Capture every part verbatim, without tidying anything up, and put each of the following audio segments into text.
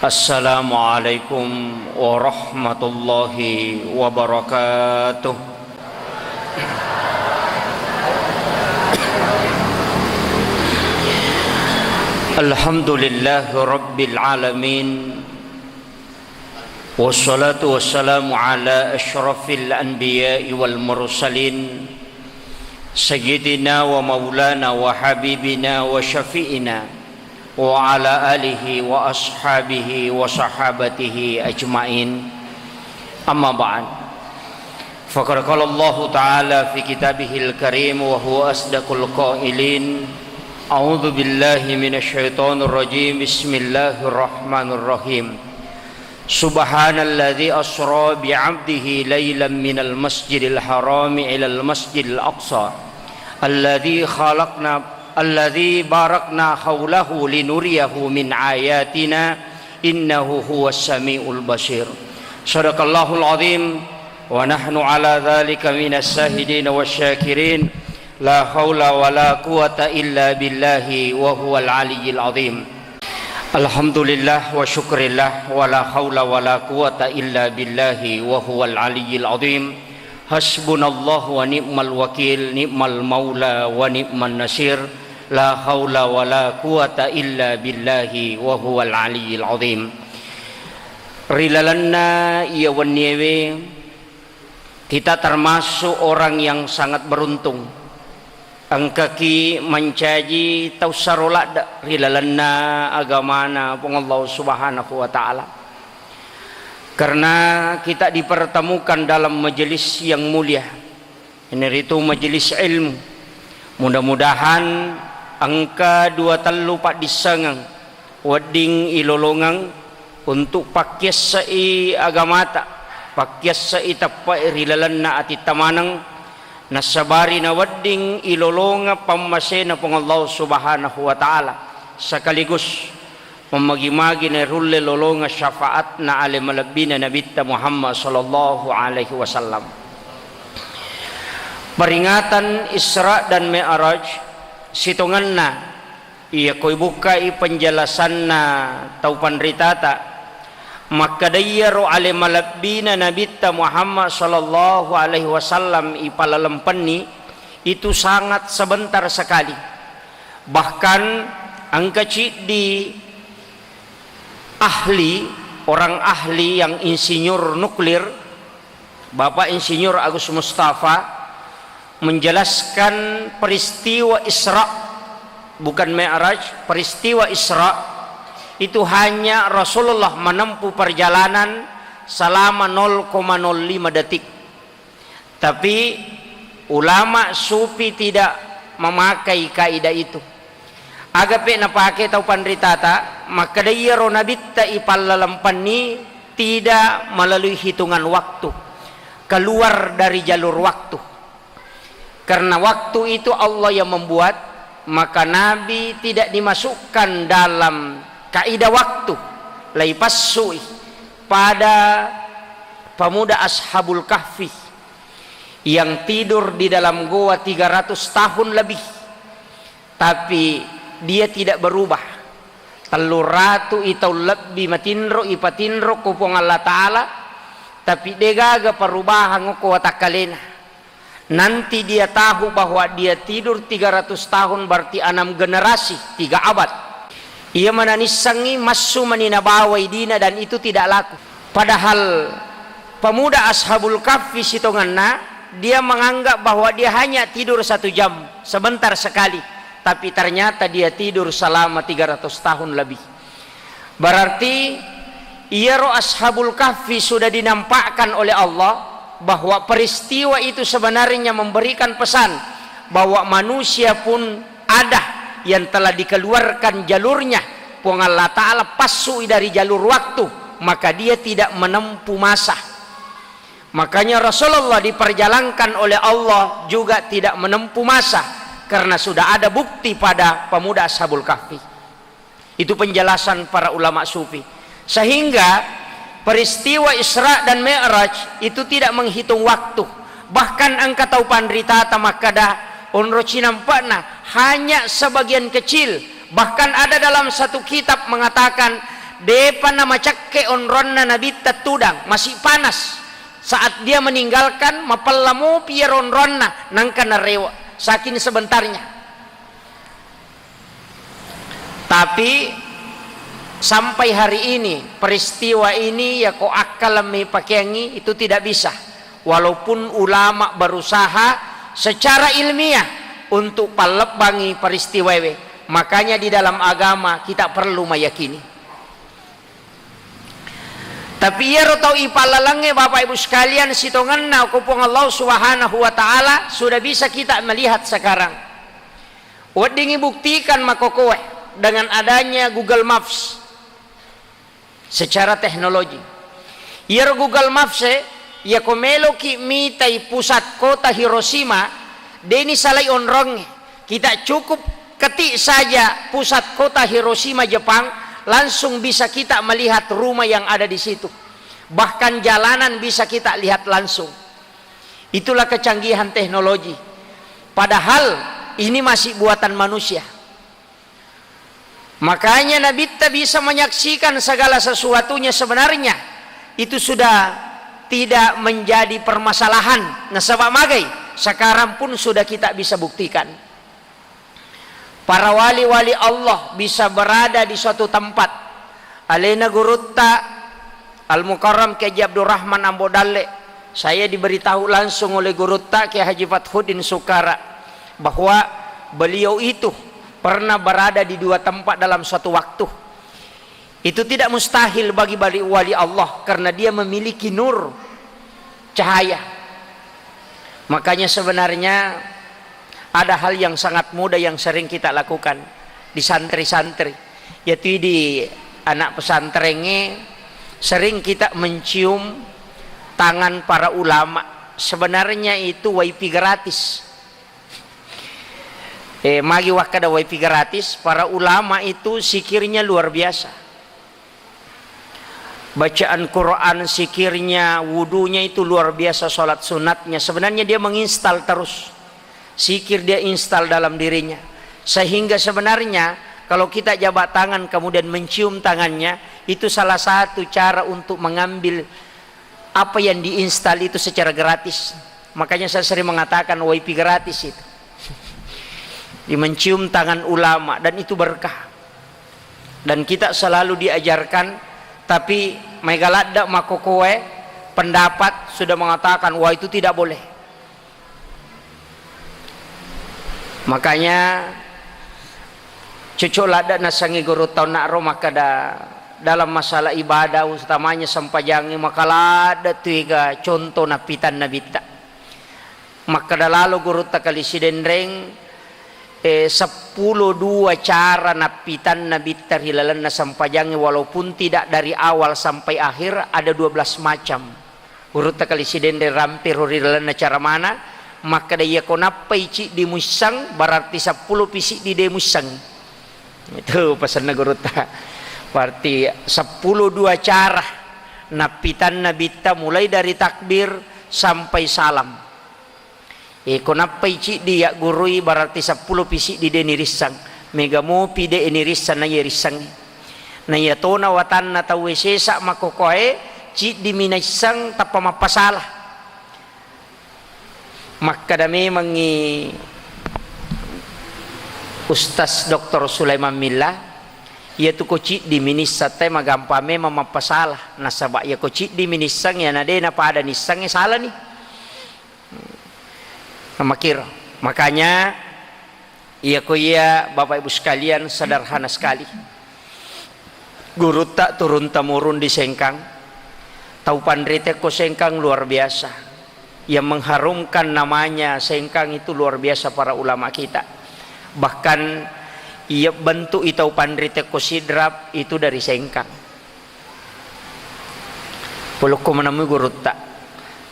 Assalamualaikum warahmatullahi wabarakatuh. Alhamdulillahi rabbil alamin. Wassalatu wassalamu ala asyrafil anbiya'i wal mursalin, sayyidina wa maulana wa habibina wa syafi'ina wa ala alihi wa ashabihi wa sahabatihi ajma'in. Amma ba'd. Faqad qala Allahu ta'ala fi kitabihil karim wa huwa asdaqul qailin. A'udzu billahi minasy syaithanir rajim. Bismillahirrahmanirrahim. Subhanalladzi asra bi'abdihi lailan minal masjidil harami ilal masjidil aqsa alladzi khalaqna alladzi barakna haulahu linuriyahu min ayatina innahu huwas samiul basir. Sadaqallahul azim wa nahnu ala dzalika minas syahidin wasyakirin. La haula wala quwata illa billahi wa huwal aliyyil azim. Alhamdulillah wa syukrillah wa la haula wa la quwata illa billahi wa huwal aliyyil azim. Hasbunallahu wa ni'mal wakil, ni'mal maula wa ni'man nasir. La haula wa la quwata illa billahi wa huwal aliyyil azim. Ri lalenna iya wenniewe, kita termasuk orang yang sangat beruntung. Engkaki mancaji tau saro ladde ri lalenna agamana Puang Allah Subhanahu wa Ta'ala. Karena kita dipertemukan dalam majelis yang mulia, iyanaritu majelis ilmu. Mudah-mudahan engka dua tellu paddissengeng wedding ilolongeng untuk pakkiasse'i agamata, pakkiasse'i teppe'e ri lalenna atitta maneng, nassabari nawedding ilolongeng pammasena Puang Allah Subhanahu wa Ta'ala, sekaligus mammagi-magi nairulle lolongeng syafaatna ale malebbina Nabitta Muhammad sallallahu alaihi wasallam. Peringatan Isra dan Mi'raj sitongenna, iya ko ibukkai penjelasanna tau panritata, makkeda iyaro ale malebbina Nabitta Muhammad sallallahu alaihi wasallam ipalalempenni, itu sangat sebentar sekali. Bahkan engka ciddi ahli, orang ahli yang insinyur nuklir, Bapak Insinyur Agus Mustafa, menjelaskan peristiwa Isra, bukan Mi'raj, peristiwa Isra itu hanya Rasulullah menempuh perjalanan selama nol koma nol lima detik. Tapi ulama sufi tidak memakai kaidah itu. Aga pe napake tau panritata, makkeda iyaro nabitta ipallalempanni tidak melalui hitungan waktu, keluar dari jalur waktu. Karena waktu itu Allah yang membuat, maka Nabi tidak dimasukkan dalam kaidah waktu. Laipassui pada pemuda Ashabul Kahfi yang tidur di dalam goa tiga ratus tahun lebih, tapi dia tidak berubah. Tellu ratu i taung lebbi matinro ipatinro ko Puang Allah Ta'ala, tapi degaga perubahan ko watakkalena. Nanti dia tahu bahwa dia tidur tiga ratus tahun, berarti enam generasi, tiga abad. Iya mananissangi massu mani nabawai dina dan itu tidak laku. Padahal pemuda Ashabul Kahfi sitongenna, dia menganggap bahwa dia hanya tidur satu jam, sebentar sekali. Tapi ternyata dia tidur selama tiga ratus tahun lebih. Berarti iyaro Ashabul Kahfi sudah dinampakkan oleh Allah bahwa peristiwa itu sebenarnya memberikan pesan bahwa manusia pun ada yang telah dikeluarkan jalurnya. Puang Allah Ta'ala passui dari jalur waktu, maka dia tidak menempuh masa. Makanya Rasulullah diperjalankan oleh Allah juga tidak menempuh masa, karena sudah ada bukti pada pemuda Ashabul Kahfi. Itu penjelasan para ulama sufi. Sehingga peristiwa Isra dan Mi'raj itu tidak menghitung waktu. Bahkan engka tau panritata makkeda, onro cinampa'na hanya sebagian kecil. Bahkan ada dalam satu kitab mengatakan, Depa namacekke onronna Nabitta tudang, masih panas. Saat dia meninggalkan, mapella mopi iyaro onronna, nangka narewe, saking sebentarnya. Tapi sampai hari ini, peristiwa ini, yako akkaleng mi pakeangi, itu tidak bisa. Walaupun ulama berusaha secara ilmiah untuk pallebbangi peristiwaewe. Makanya di dalam agama kita perlu meyakini. Tapi iyaro tau ipallalengnge, Bapak Ibu sekalian, sitongenna ko Puang Allah Subhanahu wa Ta'ala, sudah bisa kita melihat sekarang. Weddingngi buktikan makokoe dengan adanya Google Maps secara teknologi. Iyaro Google Maps e, iyako meloki mitai pusat kota Hiroshima, deni salai onrongnge. Kita cukup ketik saja pusat kota Hiroshima, Jepang, langsung bisa kita melihat rumah yang ada di situ. Bahkan jalanan bisa kita lihat langsung. Itulah kecanggihan teknologi. Padahal ini masih buatan manusia. Makanya Nabitta bisa menyaksikan segala sesuatunya, sebenarnya itu sudah tidak menjadi permasalahan. Nasaba magai, sekarang pun sudah kita bisa buktikan. Para wali-wali Allah bisa berada di suatu tempat. Alena gurutta Al-Mukarram Kiai Haji Abdurrahman Ambo Dalle, saya diberitahu langsung oleh gurutta Kiai Haji Fathuddin Sukara bahwa beliau itu pernah berada di dua tempat dalam suatu waktu. Itu tidak mustahil bagi bali-, wali Allah karena dia memiliki nur, cahaya. Makanya sebenarnya ada hal yang sangat mudah yang sering kita lakukan di santri-santri. Yaitu di anak pesantrennya sering kita mencium tangan para ulama. Sebenarnya itu wifi gratis. Eh, magi wakkada wifi gratis, para ulama itu zikirnya luar biasa. Bacaan Quran, zikirnya, wudunya itu luar biasa, sholat sunatnya. Sebenarnya dia menginstal terus. Zikir dia instal dalam dirinya. Sehingga sebenarnya kalau kita jabat tangan kemudian mencium tangannya, itu salah satu cara untuk mengambil apa yang diinstal itu secara gratis. Makanya saya sering mengatakan wifi gratis itu. Di mencium tangan ulama dan itu berkah. Dan kita selalu diajarkan, tapi maega ladde makokoe pendapat sudah mengatakan, "Wah, itu tidak boleh." Makanya cocok ladde nasengngi guru taunna ro makkeda dalam masalah ibadah, utamanya sempajangnge, maka ladde tu ega contoh nappitanna Nabitta. Makkeda lalo gurutta kali Sidenreng, eh, seppulo dua cara nappitanna Nabitta ri lalenna sempajangnge, walaupun tidak dari awal sampai akhir, ada dua belas macam. Gurutta kali Sidenreng rampiro ri lalenna cara mana, makkeda, "Iyako nappai ciddi muisseng, berarti seppulo pi siddi de muisseng." Itu pesanna gurutta. Berarti seppulo dua cara nappitanna Nabitta, mulai dari takbir sampai salam. E, ko nappai ciddi yaggurui, berarti seppulo pi siddi de nirisseng. Mega mopi de nirisseng, naiya risseng. Naiya tona watanna tauwe sesa makokoe, ciddi mi naisseng tappa mappasala. Makkeda memengngi Ustaz Doktor Sulaiman Milla, iyatu ko ciddi mi nisseng te magampang memang mappasala. Nasaba iya ko ciddi mi nisseng, iyana de napada nisseng, e salani. Makkiro. Makanya, iya ko iya, Bapak Ibu sekalian, sederhana sekali. Gurutta turun temurun di Sengkang. Tau panrite ko Sengkang luar biasa. Yang mengharumkan namanya Sengkang itu luar biasa para ulama kita. Bahkan iya bentuk i tau panrite ko Sidrap itu dari Sengkang. Polokko menemui gurutta.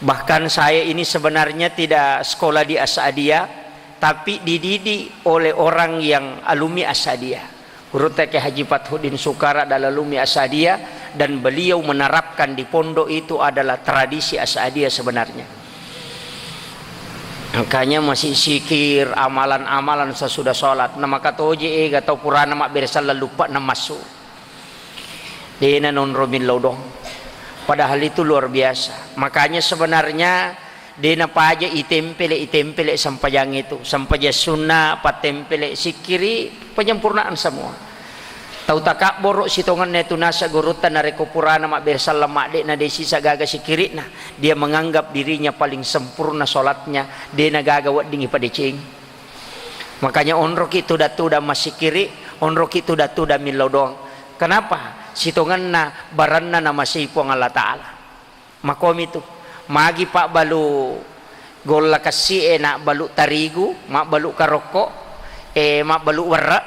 Bahkan saya ini sebenarnya tidak sekolah di As'adiyah, tapi dididik oleh orang yang alumni As'adiyah. Gurutta Kiai Haji Fathuddin Sukara adalah alumni As'adiyah dan beliau menerapkan di pondok itu adalah tradisi As'adiyah sebenarnya. Makanya masih zikir, amalan-amalan sesudah sholat. Nah, maka toje ega tau purana mabbere selleng luppa na massu. Dena nonro millau doang. Padahal itu luar biasa. Makanya sebenarnya dena paja itempele, itempele sempajang itu. Sempajang sunnah, pattempele, sikkiri, penyempurnaan semua. Tau takabboro sitongenna itu nasa gurutta narekko purana mabbere sallang madde na de sisa gaga sikkiri'na, dia menganggap dirinya paling sempurna sholatnya, dena gaga wedding ipadeceng. Makanya onroki tudang-tudang massikkiri, onroki tudang-tudang millau doang. Kenapa? Sitongenna baranna namasei Puang Allah Ta'ala. Makomi tu. Magi pabbalu golla kessi e, nabbalu tarigu, mabbalu karokko, e, mabbalu werre,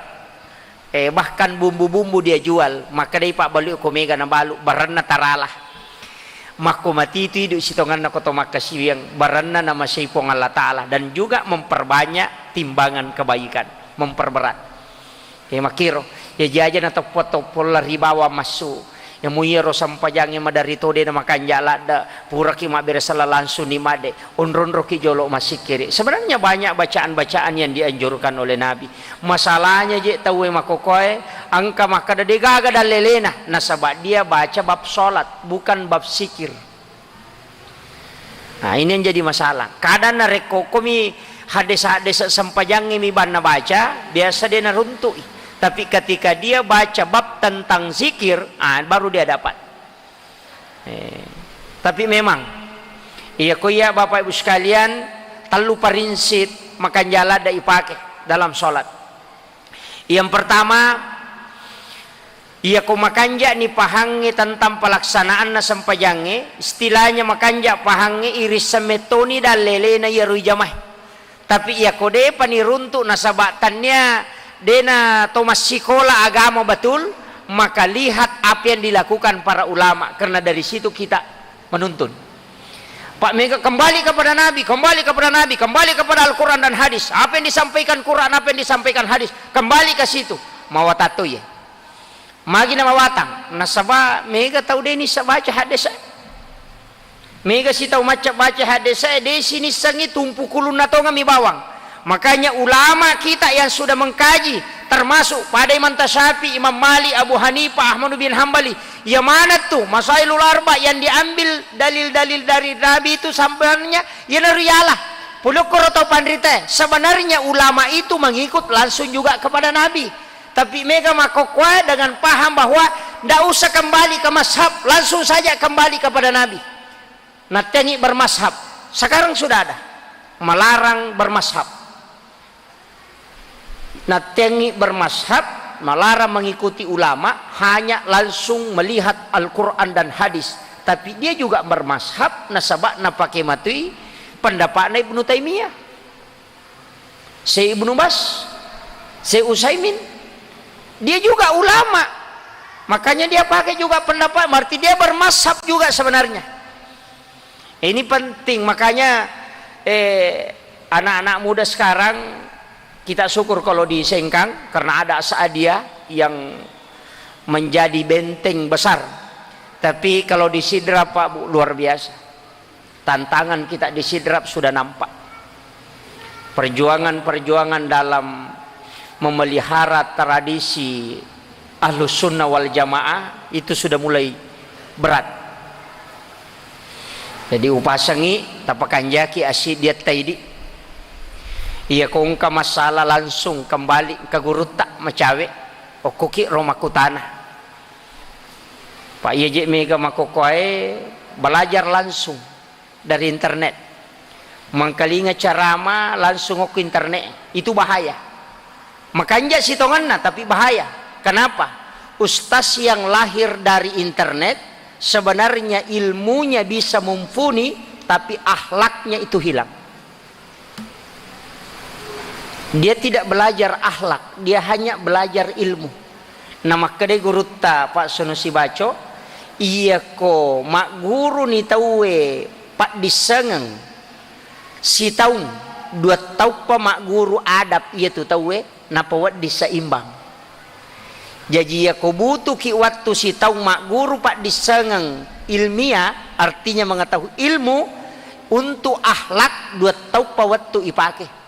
e, bahkan bumbu-bumbu dia jual, makkedai pabbalu ko mega nabalu, baranna tarala. Makko matitu idu sitongenna ko to makkasiwiang, baranna namasei Puang Allah Ta'ala, dan juga memperbanyak timbangan kebaikan, memperberat. Ya makkiro, ya jaja na toppo-toppo la ribawa massu. Ya mu iyaro sempajangnge maderri to de na makanja ladde, puraki mabbere sala langsung ni madde, onro-onroki jolo massikkiri. Sebenarnya banyak bacaan-bacaan yang dianjurkan oleh Nabi. Masalahnya je tauwe makokoe, engka makkeda de gaga dallelena, nasaba dia baca bab sholat, bukan bab sikir. Nah, ini yang jadi masalah. Kadang narekko komi hadis-hadis sempajangnge mi banna baca, biasa dia naruntu'i. Tapi ketika dia baca bab tentang zikir, ah, baru dia dapat. Eh, tapi memang, iya ko iya Bapak Ibu sekalian, tellu prinsip makanja ladde ipake dalam sholat. Yang pertama, iya ko makanja ni pahangnge tentang pelaksanaanna sempajangnge, istilahnya makanja pahangnge, irisseng mettoni dallelena iyaro ijamae. Tapi iya ko depa ni runtu nasaba tannia dena to massikola agama betul, maka lihat apa yang dilakukan para ulama, karena dari situ kita menuntun. Pak mega kembali kepada Nabi, kembali kepada Nabi, kembali kepada Al-Quran dan hadis. Apa yang disampaikan Quran, apa yang disampaikan hadis, kembali ke situ. Mawatang to ye. Magi na mawatang, nasaba mega tau de nissa baca hadis. Mega sitau macca baca hadis e, de sinissengi tumpu kulunna tongeng mi bawang. Makanya ulama kita yang sudah mengkaji, termasuk pada Imam Tasyafi, Imam Malik, Abu Hanifah, Ahmad bin Hambali, iya maneng tu Masailul Arba yang diambil dalil-dalil dari Nabi itu sebenarnya, iya na riala. Pulukku roto panrite, sebenarnya ulama itu mengikut langsung juga kepada Nabi. Tapi mega makkokkoe dengan paham bahwa ndak usah kembali ke mazhab, langsung saja kembali kepada Nabi. Nattengi bermazhab. Sekarang sudah ada melarang bermazhab. Nattengi bermazhab, melarang mengikuti ulama, hanya langsung melihat Al-Quran dan hadis. Tapi dia juga bermazhab, nasaba napake matui pendapatna Ibnu Taimiyah. Syekh Ibnu Baz, Syekh Utsaimin, dia juga ulama. Makanya dia pakai juga pendapat, berarti dia bermazhab juga sebenarnya. Ini penting, makanya, eh, anak-anak muda sekarang, kita syukur kalau di Sengkang, karena ada Sa'diyah yang menjadi benteng besar. Tapi kalau di Sidrap, Pak, Bu, luar biasa. Tantangan kita di Sidrap sudah nampak. Perjuangan-perjuangan dalam memelihara tradisi Ahlus Sunnah wal Jamaah itu sudah mulai berat. Jadi upasengi, tapakanjaki asi diatta idi. Iya ko engka masalah langsung kembali ke gurutta macawe, okkoki ro makkutana. Pak, iya je mega makkokkoe belajar langsung dari internet. Mengkalinga ceramah langsung okko internet, itu bahaya. Makanja sitongenna, tapi bahaya. Kenapa? Ustaz yang lahir dari internet sebenarnya ilmunya bisa mumpuni, tapi akhlaknya itu hilang. Dia tidak belajar akhlak, dia hanya belajar ilmu. Namakkedai gurutta Pak Sono Sibaco, iyako magguruni tauwe paddissengeng sitaung, dua tauppa magguru adab iyatu tauwe, napawedding seimbang. Jaji, iyako butuhki wattu sitaung magguru paddissengeng ilmiah, artinya mengetahui ilmu, untuk akhlak dua tauppa wettu ipake.